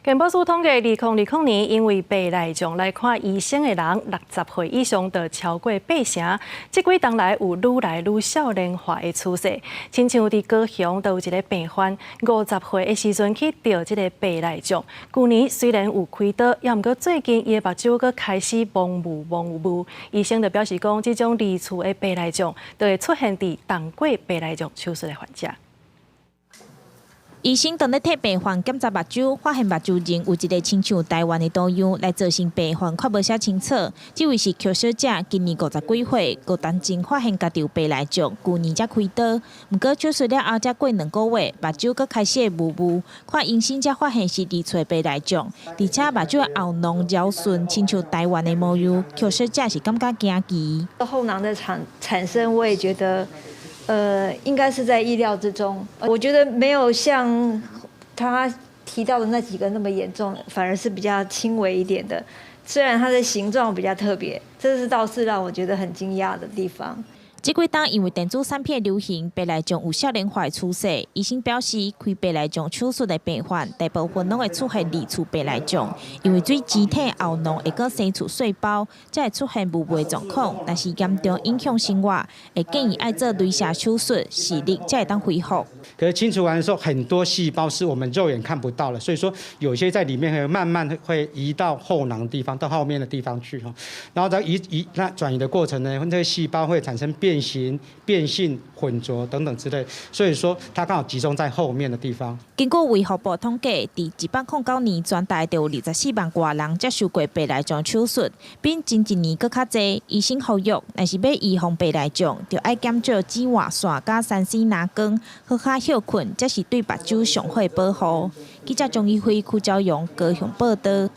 健保署統計，2020年因為白內障來看醫生的人，60歲以上就超過八成。這幾冬來有愈來愈少年化的趨勢，親像佇高雄就有一个病患，50歲的時陣去著這个白內障。舊年雖然有開刀，猶毋過最近伊的目睭閣開始蒙霧蒙霧。醫生就表示講，這種二次的白內障，就會出現佇動過白內障手術的患者。醫生當咧替病患檢查目睭，發現目睭前有一个親像台灣的圖樣，來造成病患看無啥清楚。這位是邱小姐，今年50幾歲，5冬前發現家己有白內障，舊年才開刀。毋過手術了後才過2個月，目睭閣開始會霧霧，看醫生才發現是二次白內障，而且目睭的後囊繞順，親像台灣的模樣。邱小姐是感覺驚奇。後囊的產生，我也覺得，應該是在意料之中。我覺得沒有像他提到的那幾個那麼嚴重，反而是比較輕微一點的。雖然它的形狀比較特別，這是倒是讓我覺得很驚訝的地方。這幾冬因為電子產品流行，白內障有少年化的趨勢。醫生表示，開白內障手術的病患，大部分攏會出現二次白內障，因為水晶體後囊會閣生出細胞，才會出現霧霧的狀況。若是嚴重影響生活，會建議愛做雷射手術，視力才會當恢復。可是清除完的時候，很多細胞是我們肉眼看不到的，所以說有些在裡面會慢慢會移到後囊的地方，到後面的地方去哈。然後在移移那轉移的過程呢，這個細胞會產生變形、變性、混濁等等之類，所以說它剛好集中在後面的地方。根據衛福部統計，佇109年全台就有24萬外人接受過白內障手術，比前一年閣較濟。醫生呼籲，若是欲預防白內障，就愛減少紫外線佮3C 藍光，好好歇睏，才是對目睭上好的保護。記者張一輝、邱昭陽高雄報導。